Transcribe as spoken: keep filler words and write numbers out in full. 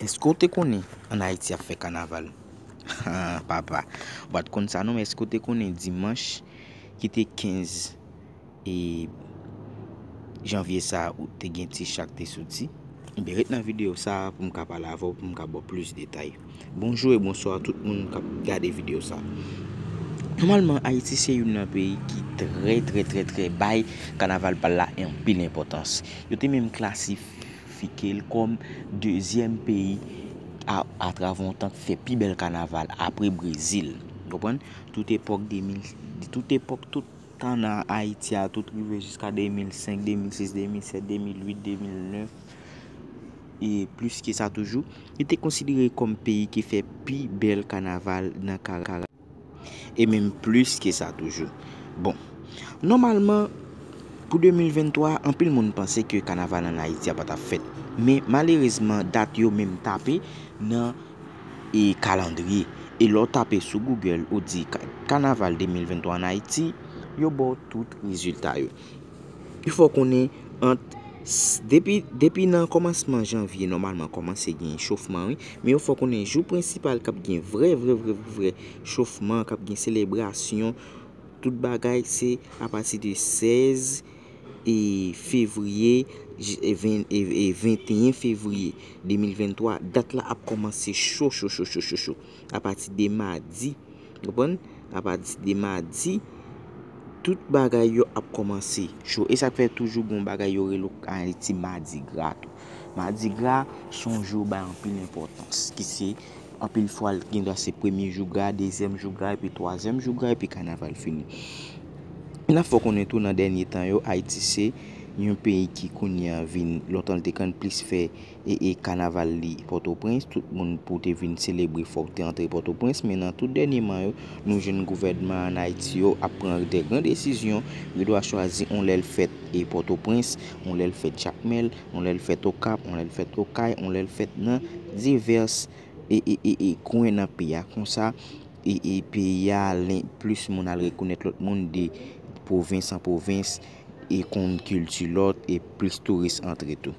Èske w te konnen ann Ayiti ap fè kanaval? Papa, w pa t konn sa non, men èske w te konnen dimanch ki te kenz e janvye sa a, ou te gen ti cha k te soti? Ebyen, ret nan videyo sa a pou m ka pale avè w, pou m ka ba w plis detay. Bonjou e bonswa tout moun k ap gade videyo sa a. Nòmalman, Ayiti se youn nan peyi ki trè, trè, trè, trè bay kanaval pa l la anpil enpòtans. Yo te menm klasifye fike l kòm dezyèm peyi a, atravè yon tan k fè pi bèl kanaval apre Brezil. Konprann? Tout epòk de mil, tout epòk, tout tan nan Ayiti a, tout rive jiska de mil senk, de mil sis, de mil sèt, de mil uit, de mil nèf, e plis ke sa toujou, li te konsidere kòm peyi ki fè pi bèl kanaval nan Kara. E menm plis ke sa toujou. Bon, nòmalman, pou de mil venntwa, anpil moun panse ke kanaval ann Ayiti a pa t ap fèt. Men, malerezman, dat yo menm tape nan, e, kalandriye. E lè w tape sou Google, ou di ka-, kanaval de mil venntwa ann Ayiti, yo ba w tout rezilta yo. Yo fè w konnen ant s-, depi, depi nan kòmansman janvye, nòmalman kòmanse gen echofman, wi. Men yo fè w konnen jou prensipal k ap gen vrè, vrè, vrè, vrè, vrè echofman, k ap gen selebrasyon, tout bagay, se apati de sèz e fevriye, j-, e ven-, e, e venteyen fevriye de mil venntwa. Dat la ap kòmanse cho, cho, cho, cho, cho, cho. Apati de madi, konprann? Apati de madi, tout bagay yo ap kòmanse cho. E sa k fè toujou gen yon bagay yo rele ann Ayiti Madigra tou. Madigra se yon jou yo bay anpil enpòtans, ki se, anpil fwa, l gendwa se premye jou gra, dezyèm jou gra, epi twazyèm jou gra, epi kanaval fini. N ap fè w konnen tou, nan dènye tan yo, Ayiti se yon peyi ki kounye a vin, lontan l te konn plis fè e, e kanaval li Pòtoprens, tout moun pou te vin selebre fòk te antre Pòtoprens, men nan tout dènyeman yo, nou jwenn gouvènman ann Ayiti yo ap pran de gran desizyon, yo dwa chwazi yon lè l fèt e Pòtoprens, yon lè l fèt Jakmèl, yon lè l fèt Okap, yon lè l fèt Okay, yon lè l fèt nan divès e, e, e, e kwen nan peyi a. Konsa, e, e peyi a, len-, plis moun al rekonèt lòt moun de pwovens an pwovens, e konn kilti lòt, e plis touris antre tou.